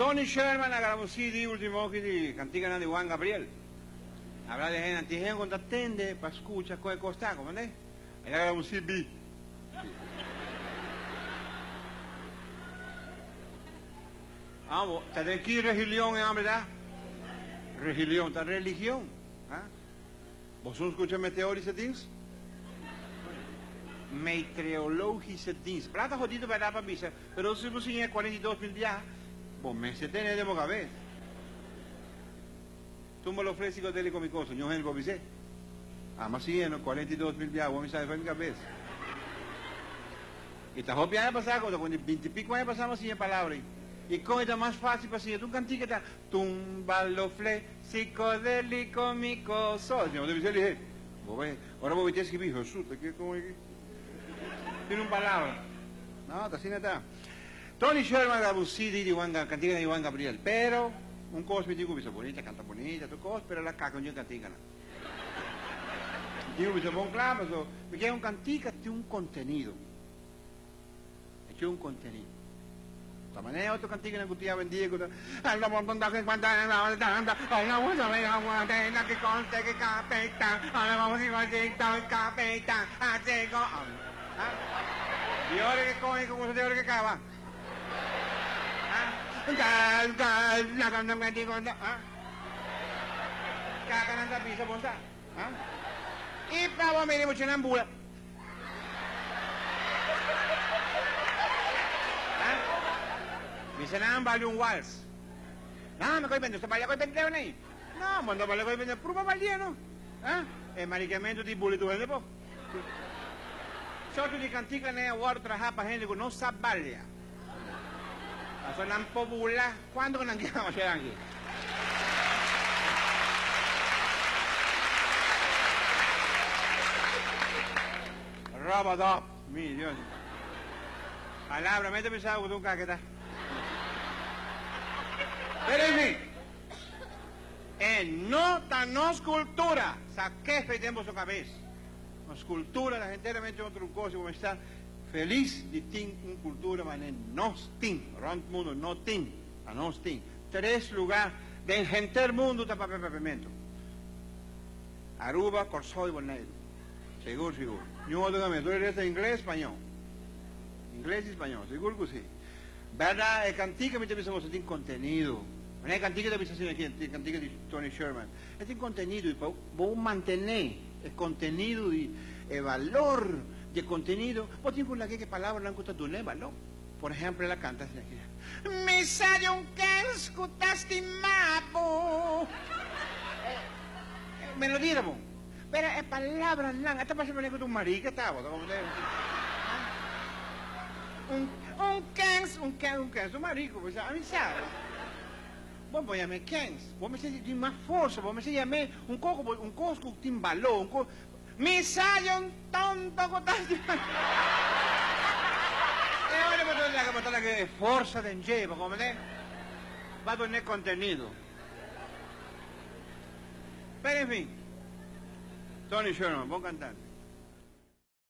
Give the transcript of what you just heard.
Tony Sherman a graba un CD ultimo aki di canticanan di Juan Gabriel. Habla di hende, tin hende cu ta tende pa scucha con e cos ta, comprende? El a graba un CD. Amo, ta den ki regilion e hombre ta? Regilion ta religion. Ha? Bo soms scucha meteorische dienst? Meteorologische dienst. Plata jodido berdad pa bisa, pero si bo siña 42 mil biaha, bo mester tene den bo cabes. Tumba lo fle psicodélico mi cosa, ño hende por bis'é. Ama siña no 42 mil biaha, bo mi sabe for mi cabes. I ta hopi aña pasá, como ta como di binti pico aña pasá mi a siña e palabra ei. I con e ta mas fácil pa siña? Ta un cantica ta, Tumba lo fle psicodélico mi cosa. Ño ta bisa lihé. Bo bai, ora bo bai escribí, Jesús, ta ke con aki? Tin un palabra. No, ta asina ta. Tony Sherman graba un CD di Juan, cantica di Juan Gabriel, pero un cos mi tin cu bisa, bonita, canta bonita, tur cos, pero el a caca un dje canticanan. Mi tin cu bisa bon cla, pasobra mi kier un cantica tin un contenido. E tin un contenido. Ta manera otro canticanan cu tin awendia cu ta. Di ora ke kohe ku kusa di ora ke kaba. Kaka nan ta bisa bon sa. I pa bo mira e muchanan bula. Bisa nan bali un wals. No, mi koe bende, sta balia koe bende nei. No, bo no balia koe bende, pruba balia no. E marikamentu di bula tur hende po. Sorto di kantika nan a wòrdu trahá pa hende ku no sa balia. Pasobra nan por bula kuantu ku nan kier. Masha danki. Robodop, mi Dios. Palabra, mi ta pensaba ku ta un kaketa. Pero en fin, e no ta nos kultura. Sa kefe den boso kabes. Nos cultura ta henteramente otro cos y bo mester ta feliz di tin un cultura manera nos tin. Rond mundo no tin, pa nos tin. Tres lugar den henter mundo ta papia papiamento, Aruba, Corsou y Boneiru. Sigur, sigur. Niun otro caminda. Tur e resto ingles, spañol. Ingles y spañol. Sigur cu si. Berdad, e cantica mi ta bisa boso tin contenido. Manera e cantica ta bisa asina aki, e cantica di Tony Sherman. E tin contenido y pa bo mantene e contenido y e valor di e contenido, bo tin cu laga e palabranan cu ta duna e balor. Por ehempel, el a canta asina aki, Mi sa di un kens cu ta stima bo. E melodia ta bon, pero e palabranan, e ta parse manera cu ta un marica ta, bo ta comprende? Un, un kens, un kens, un kens, un marico, bo sa, ami sa. Bo por yam'é kens, bo mester tin mas forsa, bo mester yam'é un kos ku un kos ku tin balor, un kos, Mi sa di un tonto ku ta E ora bo ta laga, bo ta laga e forsa den dje, bo komprendé? Bo a dun'é kontenido. Pero en fin, Tony Sherman, bon kantante.